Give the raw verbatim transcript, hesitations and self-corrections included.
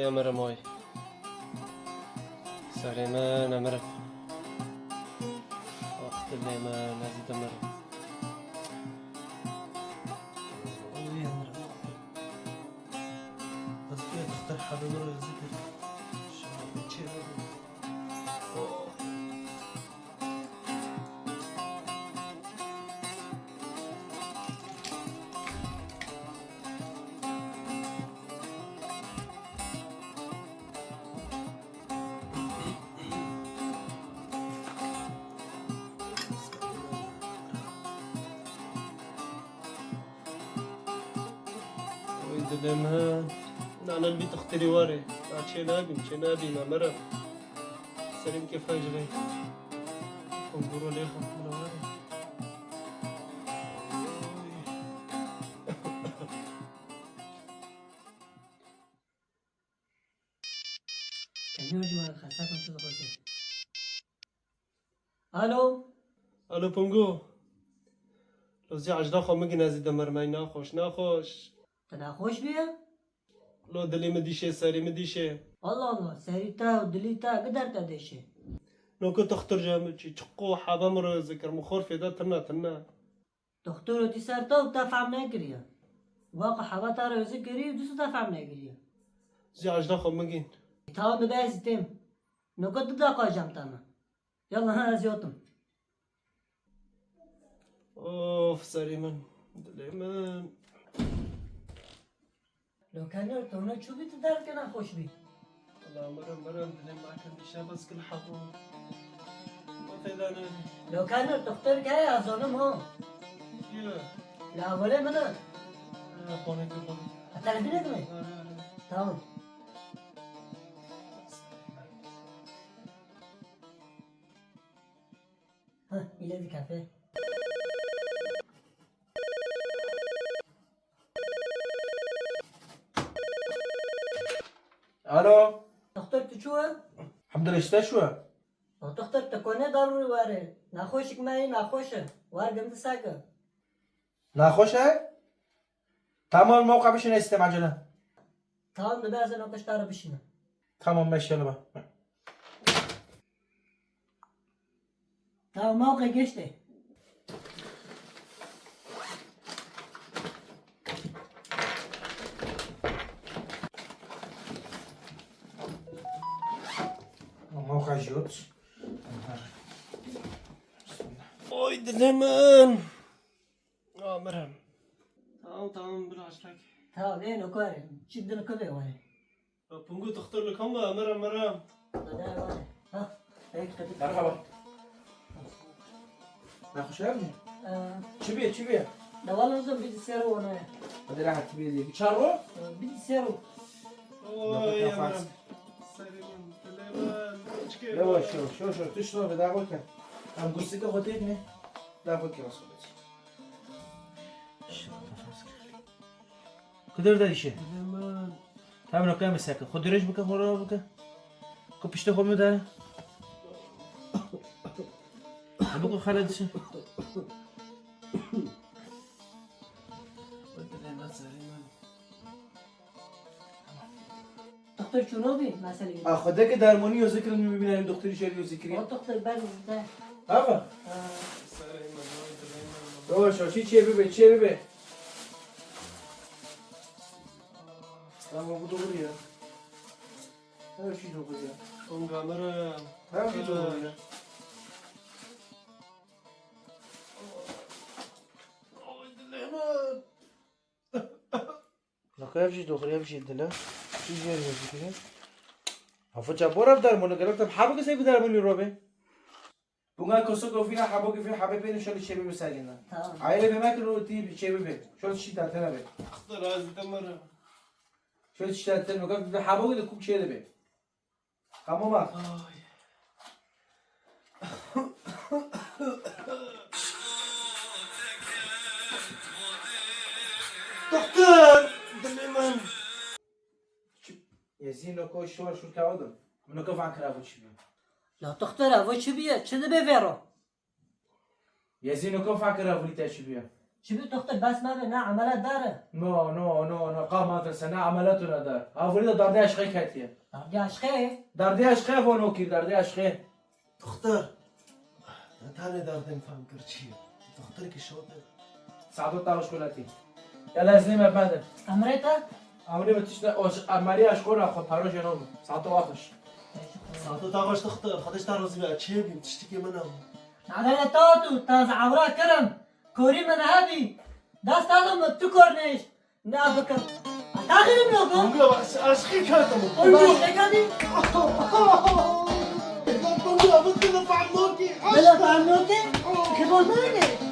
Emirim oy. Serê min emirim. Ax dilê min, ez dimirim. Oy emirim. Ez pê dixtir hebê min re zikir. Şahê çê re. Oy dilê min. Nane li vî dixtirî warê. Na çê nabîm, çê nabîm, em ere. Serê min kêfa ji rê. Kongoro lê xwe min warê. Kenê ji me xesek çi dixwazê? Alo? Alo Pongo. Lo zî ecda xwe migin, ez ê demirmey, naxweş, naxweş. Tu naxweş bîye? Lo dilê min dîşê, serê min dîşê. Allah Allah, serî te û dilî te gider te dêşê. Noko toxtur ji min çi, çiqo hebe min re zikir, min xor fêda tirna tirna. Doktor û tî ser te û te fehm nekiriye. Waqo heba te re êzî kirî û dîsa te fehm nekiriye. Zî ecda xwe migîn. Tamam dibe ez têm. Noko du deqa cem te me. Yallah ha ez yotim. Of serê min, dilê min. Lokanî tone çûbî tu derke nexweş bî. Wala mirim, mirim, dilê me kin dîşe bes kil hebû. Ma têda ne. Lokanî doktor ke ya zonim ho. Kî ye? La volê min e. Ha, xoneke xwe. Ha, telefîne dime? Ha, ha, ha. Tamam. Heh, île dikafe. Alo. Doktor, tu çû ye? Hemdulillah, işte şu. O doktor, tu kone darû were. Naxweşik me yê naxweş e. War gindi seke. Naxweş e? Tamam, mewqa bişin, istem acele. Tamam, dibe ez ê nokişta re bişînim. Tamam, meşele be. Tamam, mewqe geçtê. Mewqe jot. Oy dilê min. Amirim. Tamam, tamam, bir açlık. Tamam, ê nokare. Çi din kıve ware. Ya Pungu doktor li kom be, amirim, amirim. Dede ware. Ha, ey, dede. Merhaba. Naxweş hebû? Ee. Çi bê, çi bê? Dewa lazım, bir sero ona. Hadi rahat bir diye. Bir çarro? Ee, bir sero. Oy, amirim. Serê min, dilê min, çikê min. Yavaş, yavaş, yavaş, yavaş. Tişt ol, bir daha bakın. Tamam, gustika xwe têk ne. Daha bakın nasıl olacak. Kudur da işe. Dilê min. Tamam, okey, mesela. Xwe dirêj bike, xwe rahat bike. Ku piştê xwe bidane. Biko xele dişe. Dilê min, serê min. Doktor çûno bî, meselê bî. A, xwedeke dermanî yo zikirin, min bibîne doktorî şerî yo zikirî. O doktor ben de. Ava? Ha. Yavaş yavaş, çê bibe, çê bibe. Tamam, bu doğru ya. Her şey doğru ya. Kongamara. Her şey doğru ya. Oy, dilê min. Naka ev jî doxirî, ev jî dile. Çi jê re zikirî? Hafa çapo rev dermoni gerek te hebe kesê bi dermonî robe. Bunga koso kofîna habo kifî habe pêne şöyle çebi bi serginde. Tamam. Aile be mek ro tî çebi be. Şöyle çi tatene be. Xda razî te mara. Şöyle çi tatene be. Kak bi habo de kuk çê de be. Tamam bak. Ay. Doktor! Dilê min. Yezî noko şor şur kawdim. Noko van kira bu çi bi. La doktor, evo çi biye? Çi dibe vero? Yezî noko van kira bu te çi biye. Çi bû doxtor, bes me be, ne emeliyat dar e? No, no, no, no, qa matrese, ne emeliyat û ne dar. Havirî de derdê eşqê ketiye. Derdê eşqê? Derdê eşqê, vonokî, derdê eşqê. Doxtor, te tenê derdê min fehm kir çi ye? Doxtor ki şote. Saeto taxo şkolatî. Yala ez nême bende. Emrê te? Emrê min tişte, o, emeliya eşqo ne xwe, paro jeno min. Saeto wa xweş. Saeto ta xweş doxtor, Xwedê ji te razî be, çê bîm, tiştikê min e. Nade ne ta tu, ta ez ewra kirim. Korî min hebî. Dest alin min tu kor nêş. Ne bikim. Taxî min yok. Tonga, bak, aşkı kâtım. Başka kadın. Tonga, bak, bana farnoki. Bela farnoki? Kibol mane.